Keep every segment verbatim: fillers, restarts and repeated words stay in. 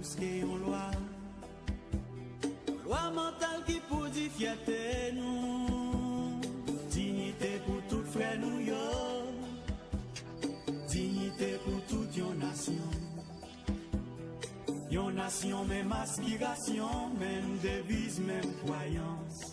Plis ke yon lwa, yon lwa mantal ki pou di fyète nou, diyite pou tout frè nou yo, diyite pou tout yon nasyon. Yon nasyon, menm aspirasyon, menm deviz, menm kwayans.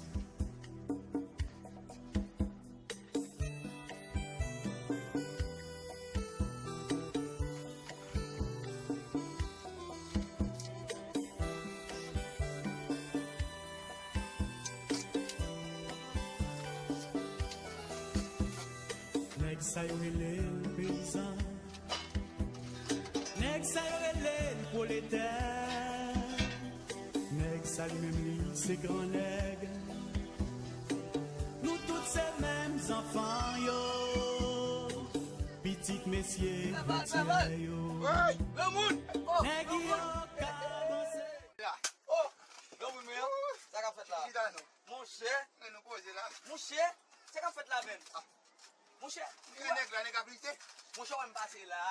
Nèg sa yo rele l peyizan. Nèg sa yo rele l pwoletè. Nèg sa li menm li se gran nèg. Nou tout se menm zanfan yo. Pitit mesye Godyè yo. Nèg yo ka avanse. Oh, granmoun mwen, sa k ap fèt la? Monchè. Monchè, sa k ap fèt la menm? Monchè, nèg la, nèg ap lite. Monchè, wè m pase la.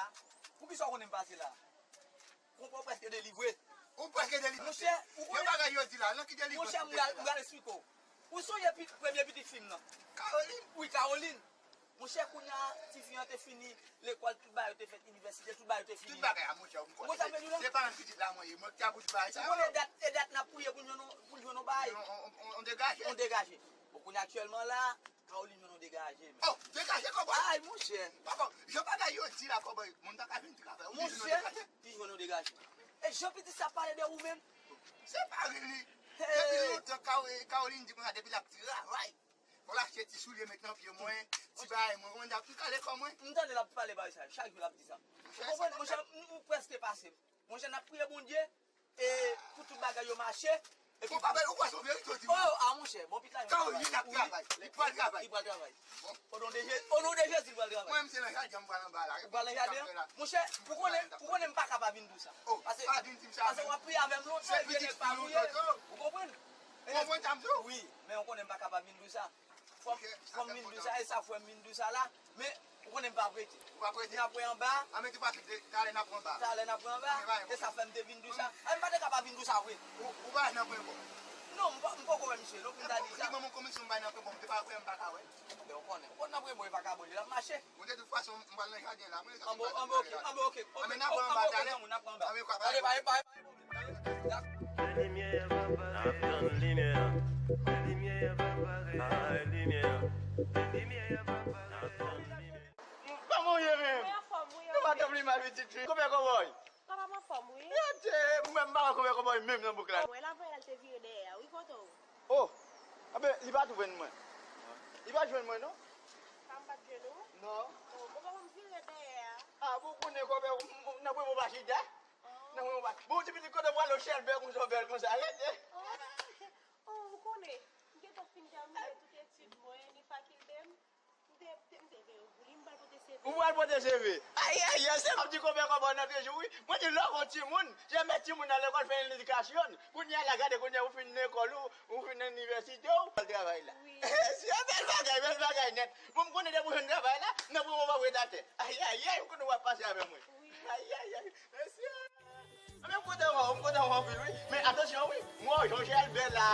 Poukisa w konnen m pase la? Konpè w prèske delivre. Ou prèske delivre. Monchè, ou konnen. Yon bagay yo di la, nan ki delivre? Monchè, m pral, m pral eksplike w. Ou sonje pi-, premye pitit fi m nan? Caroline? Wi, Caroline. Monchè, kounye a, tifi an te fini lekòl, tout bagay yo te fèt, inivèsite, tout bagay yo te fini. Tout bagay a, monchè, ou konn sa m vle di w la? Se paran pitit la mwen ye, mwen ki ap pou bagay sa yo. Ou konnen dat, e dat n ap priye pou n jwenn yon, pou n jwenn yon bagay. On, on, on, on degaje. On degaje. Bon, kounye a aktyèlman la, Caroline jwenn yon degaje, men. Oh, degaje kòbòy? Ay, monchè. Papa, jan bagay yo di la, kòbòy, moun pa ka vin travay. Ou di jwenn yon degaje? Monchè, li jwenn yon degaje. E jan pitit sa pale de ou menm? Se pa ri li. Depi lontan, Ka-, Caroline di konsa, depi l ap travay. Fò l achte ti soulye met nan pye mwen, ti bagay mwen, konn ap kale kò mwen. M tande l ap pale bagay sa, chak jou l ap di sa. Ou konprann, monchè, m, m prèske pase. Monchè, n ap priye Bondye, e pou tout bagay yo mache. Epi ou pa bèl, ou kwè se yon verite w di m? Oh, a monchè, bon, pit la. Caroline ap travay, li pral travay. Li pral travay. Bon. O non de Jezi, o non de Jezi, li pral travay. Mwen menm se nan jaden m pral anba la. Ou pral nan jaden an? Monchè, ou konnen, ou konnen m pa ka pa vin di w sa. Oh, pa vin di m sa. Paske w ap priye avè m lontan, epi nèg pa priye. Ou konprann? Ou konprann sa m di w? Wi, men ou konnen m pa ka pa vin di w sa. Fò m, fò m vin di w sa, e sa fè m vin di w sa la. Men, ou konnen m p ap rete. Ou p ap rete? N ap wè anba. A, men tou pase, talè n ap wè anba. Talè n ap wè anba. E sa fè m te vin di w sa. A, m pa te ka pa vin di w sa vre. Ou, ou pa nan pwen bon? Non, m pa, m poko wè misye, non, pou m ta di sa. Di manman w konbyen sou m bay nan pwen bon, m te pa wè, m pa ka wè. Ebyen, ou konnen. Ou konn nan pwen bon, e vakabon, l ap mache. Bon, de tout fason, m pral nan jaden la. Mwen, anbo, anbo, oke, anbo, oke. Anben, n ap wè anba talè. N ap wè anba. Anben, kwa, pa gen pwoblèm. N ap tann limyè, limyè, ay, limyè, limyè, n ap tann limyè. Kòman w ye menm? Mwen anfòm, wi. Nou pa tann li mal pitit fi. Konpè kòbòy. Papa m anfòm, wi. Adje, mwen menm m pa wè konpè kòbòy menm nan bouk la. Mwen la voye l te vire dèyè a, wi, kote w? Oh, anben, li pa t jwenn mwen. Li pa t jwenn mwen, non. Sa m pa t jwenn ou? Non. Oh, bon, papa m vire dèyè a. A, bon, konnen kòbè, nan pwen mwen pa chita. Nan mwen pa. Bon, ti pitit kote pral o chèlbè konsa, bèl konsa, rete. Oh, oh, ou konnen, m gentan fin tèmine tout etid mwen, ni fakilte m. M te, m te, m te veye pou li, m pral pote seve. Ou pral pote seve? Ay, ay, ay, se m ap di konbyen kòb nan trezou, wi. Mwen di lè w gon timoun, janmè timoun nan lekòl fè ledikasyon. Kounye a la, gade, kounye a ou fin lekòl ou, ou fin inivèsite, ou pral travay la. Wi. Se bèl bagay, bèl bagay nèt. Bon, m konnen depi w jwenn travay la, nan pwen mwen pa w ret atè. Ay, ay, ay, m konnen w ap pase avè mwen. Wi. Ay, ay, ay. Mesye. Anben, m kontan wè w, m kontan wè w anpil, wi. Men atansyon, wi. Mwen, Jean Gilbert la.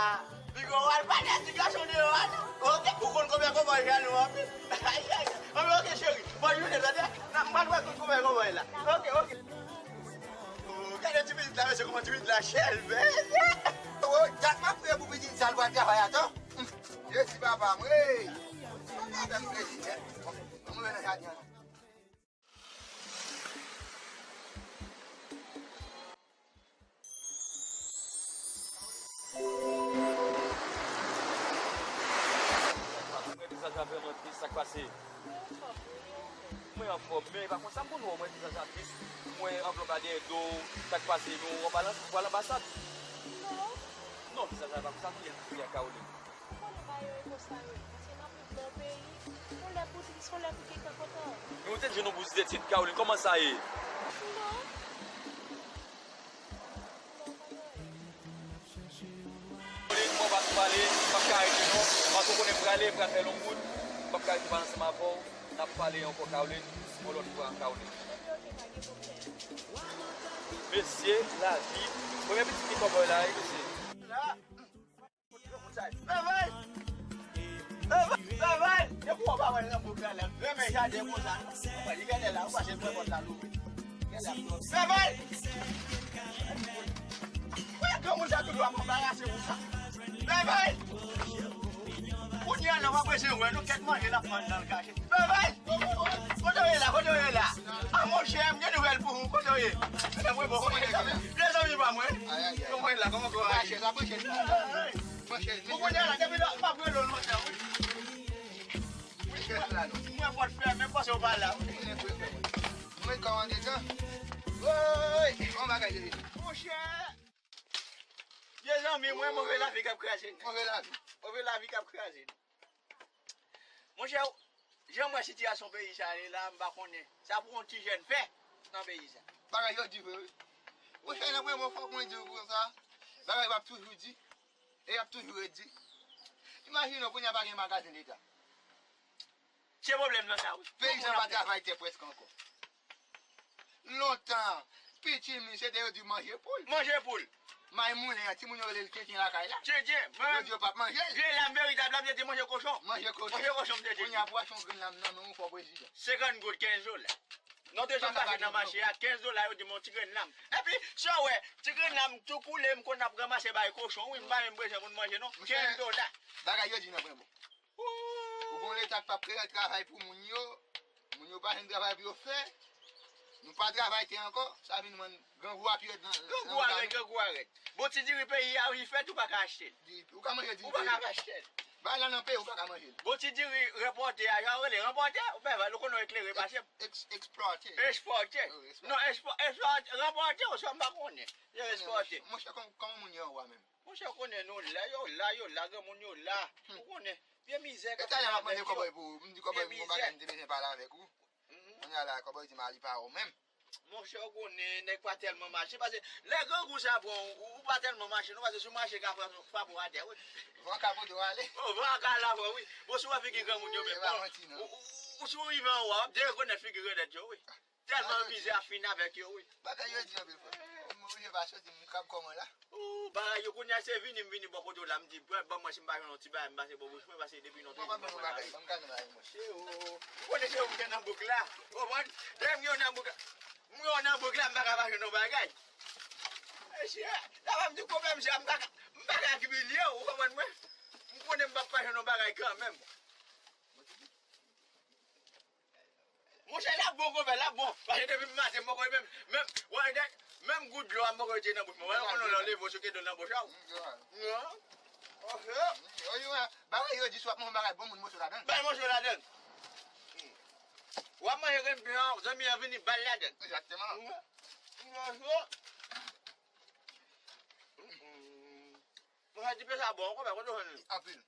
Piga w al pale ti gason deyò a, non. Oke, ou konn konbyen kòbòy jaloux anpil. Ay, ay, ay. Anben, oke, cheri. Bòn jounen, tande. N ap, m pral wè tout konbyen kòbòy la. Oke, oke. Oh, gade ti pitit la, mesye, kòman ti pitit la chèlbè. Oh, dat m ap priye pou pitit sa, l pral travay atò. Jezi papa m, wi. Sa fè m plezi, nèt. Bon, ann wè nan jaden an. Mwen, vizaja vrèman tris, sa k pase? Mwen anfòm, wi, e ou menm? Mwen anfòm, men e pa konsa m konn wè w, mwen vizaja tris, mwen anvlòp la dèyè do w, sa k pase, nou, w ap al, w ap al anbasad? Non. Non, vizaja pa konsa, kounye a, kounye a, Caroline. Ou konnen bagay yo e konsa yo ye. Paske n ap viv nan yon peyi, yon lè pou tris, yon lè pou gentan kontan. Men ou te di nou pou etid, Caroline, kòman sa ye? Non. Non, pa gen anyen. Caroline, mwen pa t pale, m p ap ka rete non. Paske ou konnen m prale, m pral fè long wout. M p ap ka rete pale ansanm avè w. N ap pale ankò, Caroline, yon lòt fwa, Caroline. Ebyen, oke, pa gen pwoblèm. Mesye, lavi. Premye pitit ki kòbòy la, wi, mesye. Travay! Travay! Travay! Depi w pa wè nan bouk la, lè renmen jaden konsa, non? Li genlè la, ou pa jwenn pòt la louvri. Travay! Wè granmoun sa toujou ap anbarase konsa. Travay! Kounye a la, w ap bezwen wè, nou kèt manje l ap vann nan l kache. Travay! Kote w ye la? Kote w ye la? A, monchè, m gen nouvèl pou ou. Kote w ye? Mwen bon, mwen bon. Mezanmi pa mwen. Kòman w ye la? Kòman kòraj? Ou konnen la, depi lè m ap rele w lontan, wi. Mwen pòt fèmen, m panse w pa la. Mwen kòmande tan. Woy! Kòman bagay yo ye? Monchè! Mezanmi, mwen, move lavi k ap kraze n. Move lavi. Move lavi k ap kraze n. Monchè, jan m wè sitiyasyon peyi sa a ye la, m pa konnen. Sa pou yon ti jèn fè nan peyi sa. Bagay yo di vre, wi. Monchè, nan premye mo, fòk mwen di w konsa, bagay yo ap toujou di, e y ap toujou redi. Imajine w, kounye a pa gen magazen leta. Se pwoblèm nan sa, wi. Peyizan pa travay tè prèske ankò. Lontan, pitimi, se te yo di manje poul. Manje poul. May moulen an, timoun yo rele l tenten lakay la. Tenten, mwen menm. Yo di yo p ap manje l. Grenn lam veritab la, m te di manje kochon. Manje kochon. Manje kochon, m te di. Kounye a pou achte yon grenn lam nan men yon fò prezidan. Senkant goud, kenz dola. Non, te jwenn bagay nan mache a, kenz dola, yo di m yon ti grenn lam. Epi, sa w wè, ti grenn lam tou koule, m konn ap ranmase bay kochon, wi, m pa menm bezwen moun manje, non. Kenz dola. Bagay yo di nan pwen bon. Ou gon leta k p ap kreye travay pou moun yo, moun yo pa jwenn travay pou yo fè, nou pa travay tè ankò, sa vin rann grangou ap yo nan. Grangou a rèd, grangou a rèd. Bon ti diri peyi a, wi, fèt ou pa ka achte l. Ou ka manje diri peyi. Ou pa ka achte l. Bay la nan peyi, ou pa ka manje l. Bon ti diri ranpòte a, jan yo rele ranpòte, ou pa wè, ou konnen w eklere pase m. Eksplòte. Ekspòte. Non, ekspò-, ekspòte, ranpòte, oswa m pa konnen. Yo ekspòte. Monchè, kòman moun yo anwa menm? Monchè, ou konnen nou la, yo la, yo la, granmoun yo la. Ou konnen, vye mizè k ap fè avèk yo. E talè m ap mande kòbòy pou ou, m di kòbòy m gon bagay m te bezwen pale avèk ou. Kounye a la, kòbòy di m a li pa ou menm. Monchè, ou konnen, nèg pa tèlman mache, paske lè grangou sa pran w, ou pa tèlman mache, non, paske si w mache, ka frape w atè, wi. Van ka pote w ale. O, van ka lave w, wi. Bon, si w wè figi granmoun yo, men bon, ou, ou, ou, si w rive anwa, w ap derekonèt figi grandèt yo, wi. Tèlman mizè ap fin avèk yo, wi. Bagay yo di anpil, frè. M oblije pa soti, m kab kòman la. Ou, bagay yo kounye a se vini, m vini bò kote w la, m di, ban mwen si m pa jwenn yon ti bagay, m pase bò bouch mwen, pase depi non. Mwen pa ban yon bagay, ban m kale bagay mwen. Se ou. Ou konnen se ou ki gen nan bouk la. Ou konprann? Dèyè m gen w nan bouk la. M gen w nan bouk la, m pa ka pa jwenn yon bagay. Mesye, la pa m di konpè misye a, m pa ka, m pa ka imilye w, ou konprann mwen? M konnen m p ap pa jwenn yon bagay kanmenm. Monchè, l ap bon, konpè, l ap bon. Paske depi maten, m poko menm, menm, wè, menm gout dlo a, m poko jete nan bouch mwen. Wè, konnen lè w leve, w souke dlo nan bouch a w. Non. Bagay yo di, si w ap manje yon bagay, bon moun moso ladan l. Bay moso ladan l. W ap manje grenn pen an, zanmi an vini, ba l ladan l. Egzakteman. Monchè, ti pen sa bon, konpè, kote w jwenn li? Anpil.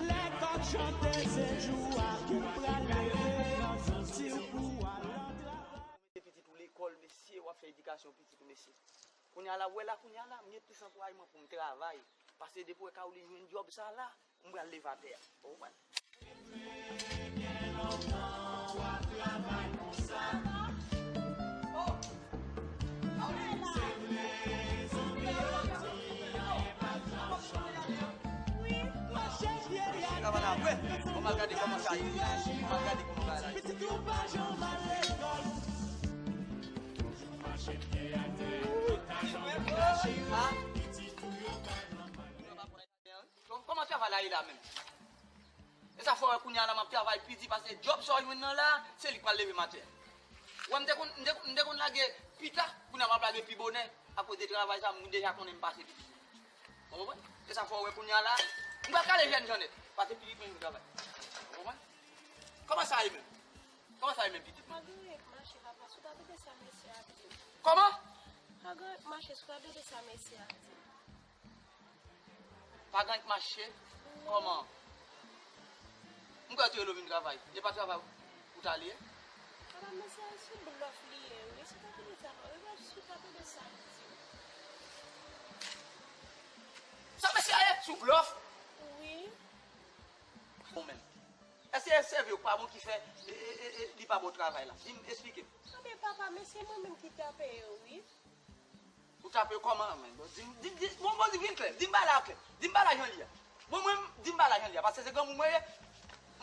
Lè kòk chante, se jou a ou pral leve nan zanti w pou w al nan travay. Mete pitit ou lekòl, mesye, w ap fè edikasyon pitit ou, mesye. Kounye a la, w wè la, kounye a la, m gen plis ankourajman pou m travay. Paske depi w wè Caroline jwenn djòb sa la, m pral leve atè a. Ou konprann? Sa va la vre. Bon, m al gade kòman sa ye. M al gade kòman bagay la ye. Kòman travay la ye la menm? E sa fè w wè kounye a la m ap travay pi di paske djòb sa w jwenn nan la, se li k pral leve m atè. Wè, m te konn, m te, m te konn lage pita, kounye a m ap lage pi bonè, akoz de travay sa, moun deja konnen m pase pi di. Ou konprann? E sa fè w wè kounye a la, m pral kale jèn jan nèt, paske pi vit mwen vin travay. Ou konprann? Kòman sa ye menm? Kòman sa ye menm, pitit mwen? Pa gen anyen k mache, papa, si w ta tande sa mesye a ap di. Kòman? Pa gen anyen k mache, si w ta tande sa mesye a ap di. Pa gen anyen k mache? Kòman? M kwè yo te rele w vin travay. E pa travay ou t ale? Papa, mesye a Sou blòf li ye, wi. Si w ta tande sa, wi, si w ta tande sa li di. Sa mesye a ye? Sou blòf? Wi. Bon, men. Èske e sèvi w pa bon ki fè e, e, e, e, li pa bon travay la? Di m, eksplike m. Anben, papa, men se mwen menm ki tape yo, wi. Ou tape yo kòman, men? Bon, di m, di m, di m, bon, bon, di m vin klè. Di m bagay la klè. Di m bagay la jan li ye. Bon, mwen, di m bagay la jan li ye. Paske se granmoun mwen ye.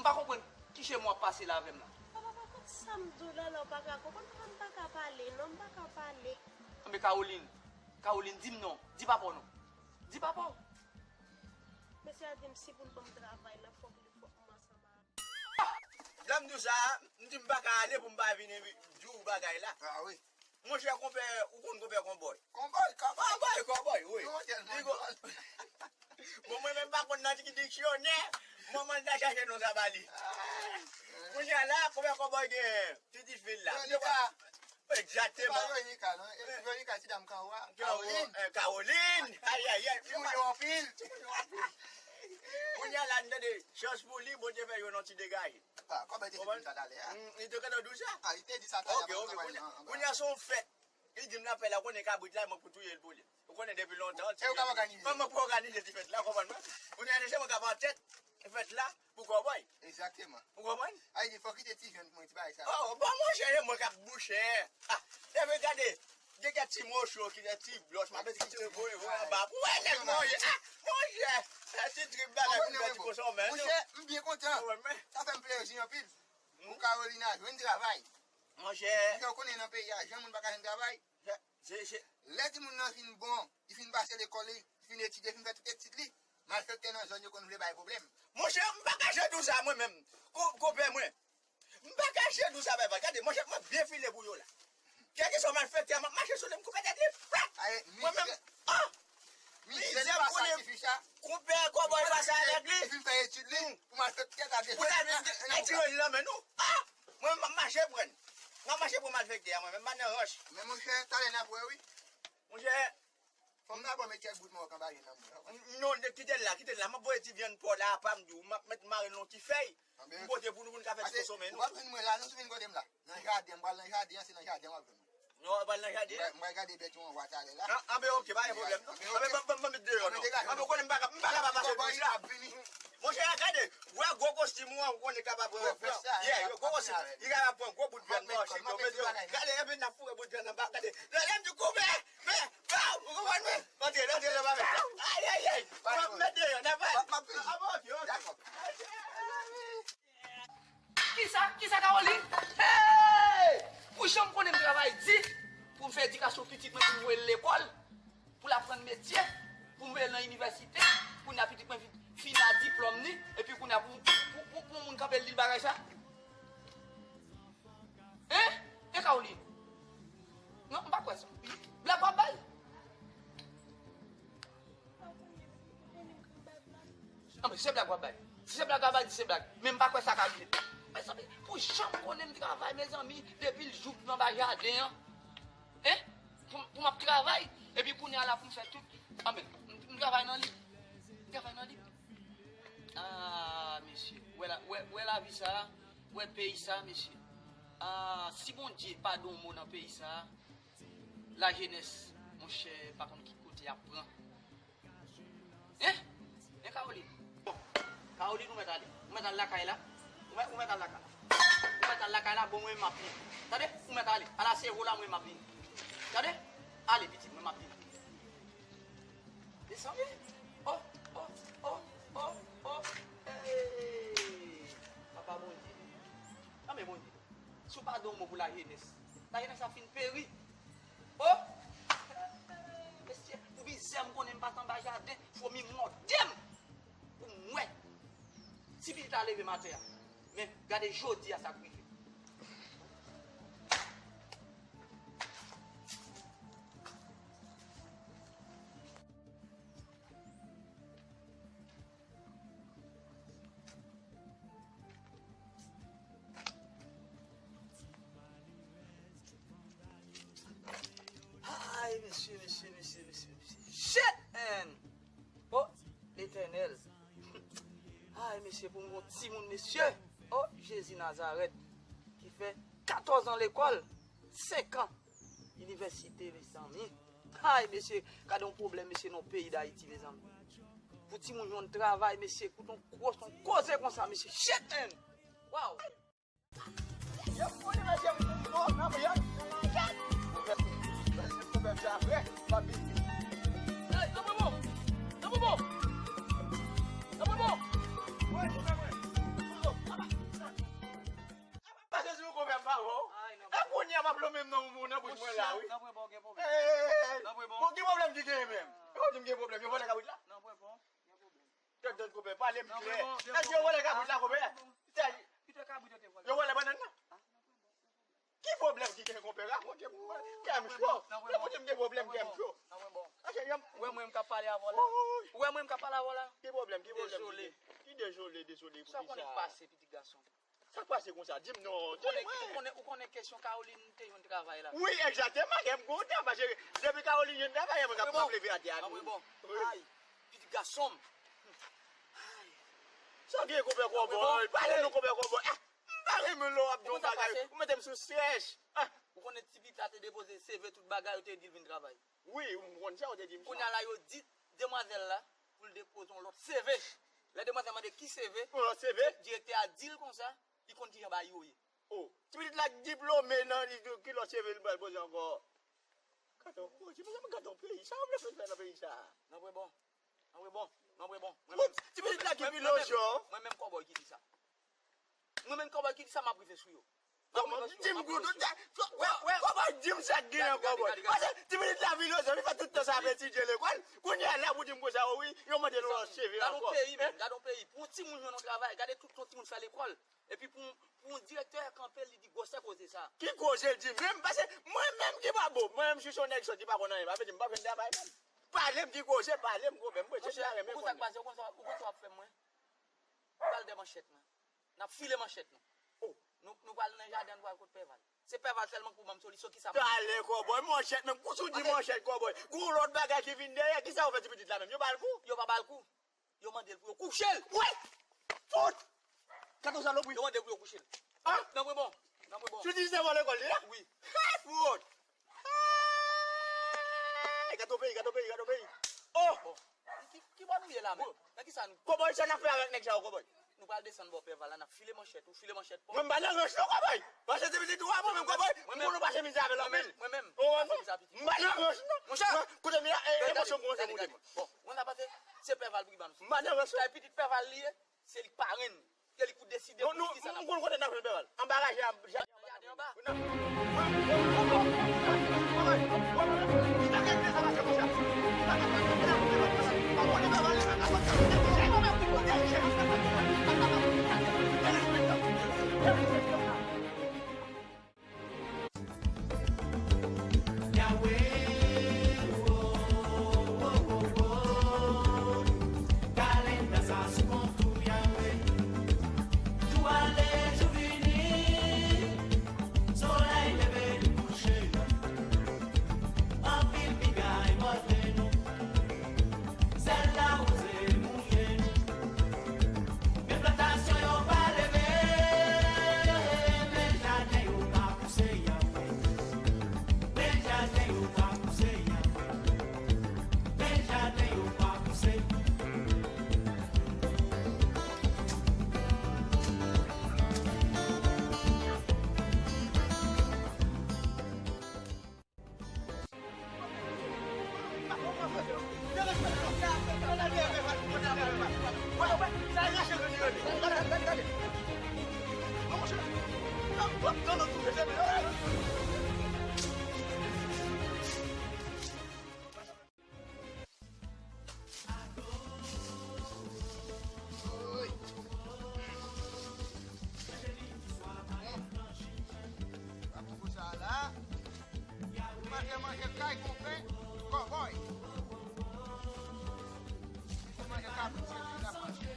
M pa konprann ki chemen w ap pase la avè m la. Papa, pa kont sa m di w la, la, w pa ka konprann. Papa, m pa ka pale, non, m pa ka pale. Anben, Caroline, Caroline, di m non. Di papa w non. Di papa w. Mesye a di m si pou l ban m travay la, fòk li, fòk m ansanm avè l. Lè m di w sa, m di m pa ka ale pou m pa vin di w bagay la. Ah wi. Monchè, konpè, ou konn konpè Konbòy? Konbòy, Konbòy. Konbòy, Konbòy, wi. Bon, mwen menm pa konn nan ki diksyonè, manman l ta chache non sa ba li. Kounye a la, konpè Konbòy gen ti, ti fil la. Egzakteman. Se pa Veronica, non. E Veronica, ti dam kanwa. Caroline. Caroline. Ayayay. Timoun yo anpil. Timoun yo anpil. Kounye a la, n tande chans pou li, Bondye fè yo nan ti degaje. Kòman te di sa talè a? Li te konn di w sa? Ah, li te di sa talè a. Ok, ok. Kounye a se yon fèt. Li di m l ap fè la, ou konnen kabrit la, mwen pou touye l pou li. Ou konnen depi lontan. E ou k ap òganize? Mwen, mwen pou òganize ti fèt la, konprann mwen. Kounye a se mwen k ap antèt fèt la pou Kòbòy. Egzakteman. Ou konprann? A, li di, fòk kite ti jèn pou mwen, ti bagay sa. Oh, bon, monchè, e mwen k ap bouche. Ah, e mwen gade, gen kèk ti moso, ki gen ti blòch, m ap kite voye, voye anba. Pou wè nèg manje. Ah, monchè, se ti trip bagay pou fè ti poson men nou. Monchè, m byen kontan. Sa fè m plezi anpil. Pou Carolina jwenn travay. Monchè. Monchè, ou konnen nan peyi a, jan moun pa ka jwenn travay. Se, se, se. Lè timoun nan fin bon, li fin pase lekòl li, li fin etidye, fin fè tout etid li, malfektè nan zòn yo konn vle bay pwoblèm. Monchè, m pa kache di w sa mwen menm, ko-, konpè mwen. M pa kache di w sa, bay, bay. Gade, monchè, mwen byen file pou yo la. Kèlkeswa malfektè a, m ap mache sou li, m koupe tèt li flat. Mwen menm, oh! Mizè li pase ak ti fi sa. Konpè Kòbòy pase avèk li. Li fin fè etid li, pou malfektè ta vin retire li nan men nou. Ah! Mwen, m ap mache pran. M ap mache pran malfektè a, mwen menm, m pa nan ranch. Men monchè, talè n ap wè, wi. Monchè. Fò m ta ba w met kèk bout mawòk anba je nan mwen. Non, kite l la, kite l la. M ap voye ti vyann pò la, apa m di w, m ap mete mare l nan ti fèy. M pote pou nou, pou nou ka fè ti poson men nou. Ou p ap jwenn mwen la, non, si w vin kote m la. Nan jaden, m pral nan jaden an, se nan jaden w ap jwenn mwen. Non, w pral nan jaden an? M pral gade bèt yo anwa talè la. Anben, ok, pa gen pwoblèm, non. Anben, ban m met deyò, non. Anben, ou konnen m pa ka, m pa ka pa pase bouch la. Monchè, gade, wè gwo kostim ou an, ou konnen kapab pran. Yeah, gwo kostim. Li kapab pran gwo bout vyann manje, yo mete yo. Gade, epi n ap foure bout vyann anba, gade. Lè, lè m di koupe, men, pa, ou konprann mwen? Antre, antre, antre, antre. Ayayay, m ap met deyò, n ap pale. Ah, bon, ok, ok. Kisa? Kisa, Caroline? Hey! Pou jan m konnen m travay di, pou m fè edikasyon pitit mwen, pou m voye l lekòl, pou l aprann metye, pou m voye l nan inivèsite, kounye a pitit mwen fin, fin a diplòm li, epi kounye a pou, pou, pou, pou yon moun kanpe l di l bagay sa? Hein? Hein, Caroline? Non, m pa kwè sa. Blag w ap bay? Anben, se blag w ap bay. Si se blag w ap bay, di se blag. Men m pa kwè sa ka rive. Mezanmi, pou jan m konnen m travay, mezanmi, depi l jou m anba jaden an. Hein? Pou, pou m ap travay, epi kounye a la pou m fè tout. Anben, m, m travay nan li. M travay nan li. Ah, mesye. Wè la, wè, wè lavi sa, wè peyi sa, mesye. Ah, si Bondye pa gen yon mo nan peyi sa, lajenès, monchè, pa konn ki kote y ap pran. Hein? Hein, Caroline? Bon, Caroline, ou mèt ale. Ou mèt al lakay la. Ou mèt, ou mèt al lakay la. Ou mèt al lakay la, bon, mwen, m ap vini. Tande? Ou mèt ale. Al a Sevo la, mwen, m ap vini. Tande? Ale, pitit, mwen, m ap vini. Desann, wi. Oh, oh, oh, oh, oh. Hey, Papa Bondye. Nan men Bondye. Si w pa gen yon mo pou lajenès, lajenès ap fin peri. Oh! Mesye, pou mizè m konnen m pa t anba jaden, fomi mòde m pou m wè si pitit la leve maten an. Men, gade jodi a sa k rive. Ay, mesye, mesye, mesye, mesye, mesye. Shit, man! Oh, Letènèl. Ay, mesye, pou m gon timoun, mesye. Oh, Jezi Nazarèt, ki fè katòz an lekòl, senk an inivèsite, mezanmi. Ay, mesye, gade yon pwoblèm, mesye, nan peyi Dayiti, mezanmi. Pou timoun jwenn travay, mesye, koute yon gwo, yon koze konsa, mesye. Shit, man! Wow! Yo, kote mesye m, non, nan peyi a. Shit! Konpè, konpè, sa vre, papi. Hey, nan pwen bon! Nan pwen bon! Nan pwen bon! Wi, konpè mwen. Pase sou konpè m pa wè w. Ay, non. E kounye a m ap lonmen m nan moun nan bouch mwen la, wi. Nan pwen bon, gen pwoblèm. Hey, hey, hey. Nan pwen bon. Bon, ki pwoblèm ki genyen menm? Yo di m gen pwoblèm. Yo vòlè kabrit la? Nan pwen bon. Gen pwoblèm. Tèt tèt konpè, pale m klè. Èske yo vòlè kabrit la, konpè? Kite kabrit yo te vòlè. Yo vòlè bannann nan? Ki pwoblèm ki gen, konpè? Rakonte m, kè m cho. Rakonte m gen pwoblèm, kè m cho. Ou wè mwen m k ap pale avè w la? Ou wè mwen m k ap pale avè w la? Ki pwoblèm, ki pwoblèm ki gen? Ki dezole, dezole pou kisa? Sa w konnen k pase, pitit gason? Sa k pase konsa? Di m non. Ou konnen, ou konnen, ou konnen kesyon Caroline te jwenn travay la? Wi, egzakteman, kè m kontan, paske depi Caroline jwenn travay, mwen k ap leve atè a. Anmwe bon. Ay, pitit gason m. Ay. Sa gen konpè kòbòy? Pale nou konpè kòbòy. Ah, m pa renmen lè w ap di yon bagay, ou mete m sou strès. Ah. Ou konnen ti pitit la te depoze C V tout bagay, yo te di l vin travay. Wi, m konn sa, ou te di m sa. Kounye a la, yo di demwazèl la pou l depoze yon lòt C V. Lè demwazèl mande ki C V, yon lòt C V, direktè a di l konsa, li konn kijan bagay yo ye. Oh, ti pitit la k diplome nan, li di ki lòt C V li pral poze ankò. Gade yon koze, mezanmi, gade yon peyi. Sa yo vle fè, fè nan peyi sa? Nan pwen bon. Nan pwen bon. Nan pwen bon. Mwen menm, ti pitit la ki filozòf. Mwen menm kòbòy ki di sa. Mwen menm kòbòy ki di sa, m ap rive sou yo. Kòman? Di m gwo tout sa. Kòman? Di m sa k gen nan kòbòy. Paske ti pitit la filozòf, li fè tout tan sa ap etidye lekòl. Kounye a la pou di m konsa, o wi, yo mande l yon lòt C V ankò. Gade yon peyi, men, gade yon peyi. Pou yon timoun jwenn yon travay, gade tout yon timoun fè lekòl. Epi pou, pou yon direktè kanpe, li di gwosè koze sa. Ki koze l di menm? Paske mwen menm ki pa bon, mwen menm si se yon nèg sòt ki pa konn anyen, pa vle di m p ap jwenn travay menm. Pale m ki koze, pale m konpè, m bezwen travay, men konn. Monchè, ou konn sa k pase, ou konn sa, ou konn sa w ap fè mwen? Pral dèyè manchèt mwen. N ap file manchèt nou. Oh. Nou, nou pral nan jaden, nou pral kot Pèval. Se Pèval sèlman k pou ban m solisyon, kisa m... Talè kòbòy, manchèt menm, kousa w di manchèt kòbòy? Gon lòt bagay ki vin dèyè, kisa yo fè ti pitit la menm? Yo ba l kou? Yo pa ba l kou. Yo mande l pou yo kouche l. Wi! Fout! Gade yon salopri. Yo mande l pou yo kouche l. Ah! Nan pwen bon. Nan pwen bon. Sou di se vòlè lekòl li la? Wi. Hey, fout! Hey! Gade yon peyi, gade yon peyi, gade yon peyi. Oh! Bon. Ki, ki bò nou ye la menm? Nan kisa nou... Kòbòy, sa n ap fè avèk nèg sa yo, kòbòy? Nou pral desann bò Pèval la, n ap file manchèt, ou file manchèt pa w. Mwen m pa nan rans non, kòbòy. Paske ti pitit ou a mwen menm, kòbòy. Mwen menm. Pou nou pase mize avè l anpil. Mwen menm. Ou konprann? M pa nan rans non. Monchè. Kote m ye a, e, emosyon m kòmanse moute mwen. Bon, mwen sa panse se Pèval pou ki ba nou. M pa nan rans non. Kay pitit Pèval li ye, se li k parenn. Se li k pou deside pou kisa n ap fè. Nou, nou, nou konn kote n ap jwenn Pèval? Anba raje a, jaden anba. Jou ale, jou vini, solèy leve, li kouche. Anpil piga e mòde nou. Sèl lawoze mouye nou. Men plantasyon yo pa leve. Men jaden yo pa pouse, Yahweh. Men jaden yo pa pouse, Yahweh. Men jaden yo pa pouse. Manje, manje kay konpè kòbòy. Manje kabrit, se li n ap manje.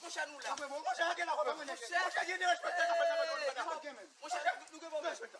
Monchè, nou la. Monchè, nou gen respè. Monchè, nou, nou gen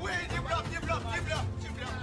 Wi, develop, develop, develop, develop.